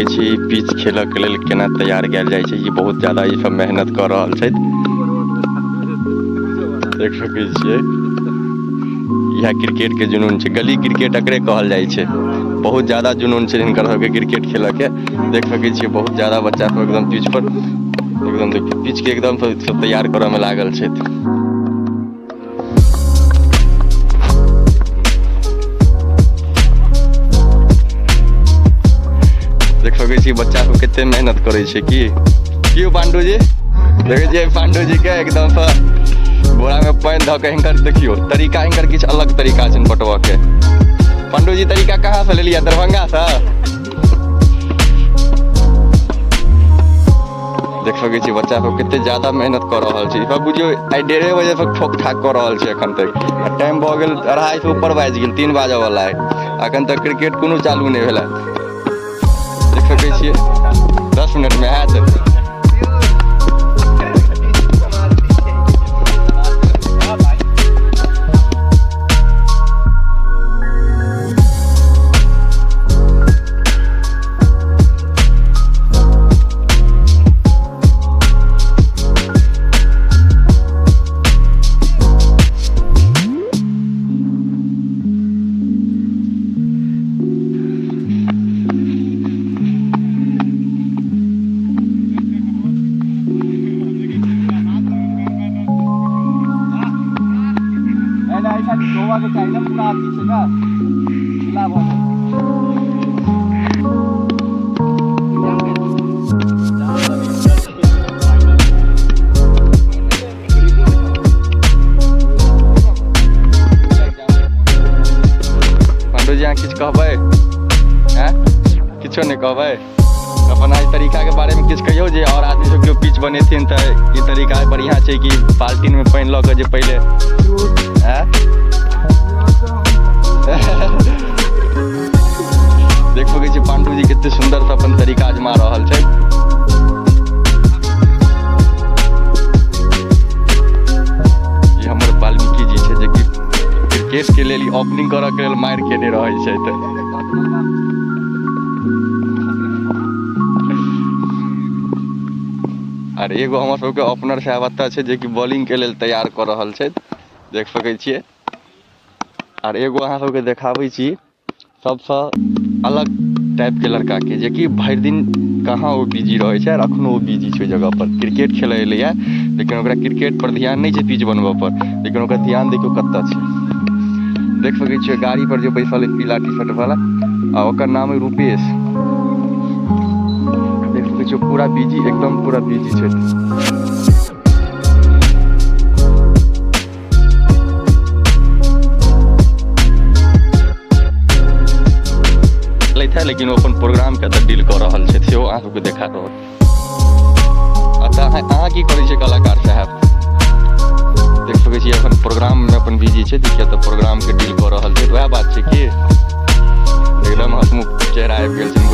छी पिच खेलऽ के लेल केना तैयार कयल जाइ छै। ई बहुत ज्यादा ई सब मेहनत कऽ रहल छथि। देख सकै छियै, इएह क्रिकेट के जुनून छै। गली क्रिकेट एकरे कहल जाइ छै। बहुत ज्यादा जुनून छै हिनकर सबके क्रिकेट खेलऽ के। देख सकै छियै, बहुत ज्यादा बच्चा सब एकदम पिच पर एकदम, देखियौ, पिच के एकदम सब तैयार करऽ मे लागल छथि। देख सकै छी, बच्चा सब कते मेहनत करै छै। की की पांडू जी, देखै छियै पांडू जी के एकदम से बोरा में पानि धऽ के हिनकर देखियौ तरीका, हिनकर किछु अलग तरीका छनि पटबऽ के। पांडू जी, तरीका कहाँ से लेलियै? दरभंगा से? देख सकै छी, बच्चा सब कते ज्यादा मेहनत कऽ रहल छै। ई सब बुझियौ आइ 1:30 बजे से ठोक ठाक कऽ रहल छै। एखन तक आ टाइम भऽ गेल 2:30 से ऊपर बाजि गेल, 3 बाजऽ वाला है, एखन तक क्रिकेट कोनो चालू नहि भेलै। देख सकै छियै, 10 मिनट मे हैत। धोबा के चाही ने, पूरा अथी छै ने, गीला भऽ गेल। पांडु जी, अहाँ किछु कहबै? हैं, किछो नहि कहबै? अपन एहि तरीकाके बारेमे किछु कहियौ जे आओर आदमी सब केओ पिच बनेथिन तऽ ई तरीका बढ़िआँ छै कि बाल्टीनमे पानि लऽ कऽ जे पहिले हैं? देख सकै छी, पांडु जी कते सुन्दर से अपन तरीका आजमा रहल छै। ई हमर वाल्मीकि जी छै, जे कि क्रिकेट के लेल ओपनिंग करऽ के लेल मारि केने रहै छै। तऽ आर एगो हमर सबके ओपनर साहब एतऽ छै, जे कि बॉलिंग के लेल तैयार कऽ रहल छै। देख सकै छियै। आर एगो अहाँ सबके देखाबै छी सबसँ अलग टाइपके लड़काके, जेकि भरि दिन कहाँ ओ बिजी रहै छै, आर अखनो ओ बिजी छै ओहि जगहपर। क्रिकेट खेलै एलैए, लेकिन ओकरा क्रिकेट पर ध्यान नहि छै, पिच बनबऽ पर, लेकिन ओकर ध्यान देखियौ कतऽ छै। देख सकै छियै, गाड़ी पर जे बैसल है पीला टी शर्ट वाला, आ ओकर नाम है रूपेश। देख सकै छियै, पूरा बिजी, एकदम पूरा बिजी छै। लेते, लेकिन ओ अपन प्रोग्राम के डील कऽ रहल छै, सेहो अहाँ सबके देखा रहल। अच्छा, अहाँ की करै छियै कलाकार साहब? देख सकै छियै, अपन प्रोग्राम में अपन बिजी छै, जे किया तऽ प्रोग्राम के डील कऽ रहल छै। वएह बात छै कि एकदम हंसमुख चेहरा आबि गेल छै।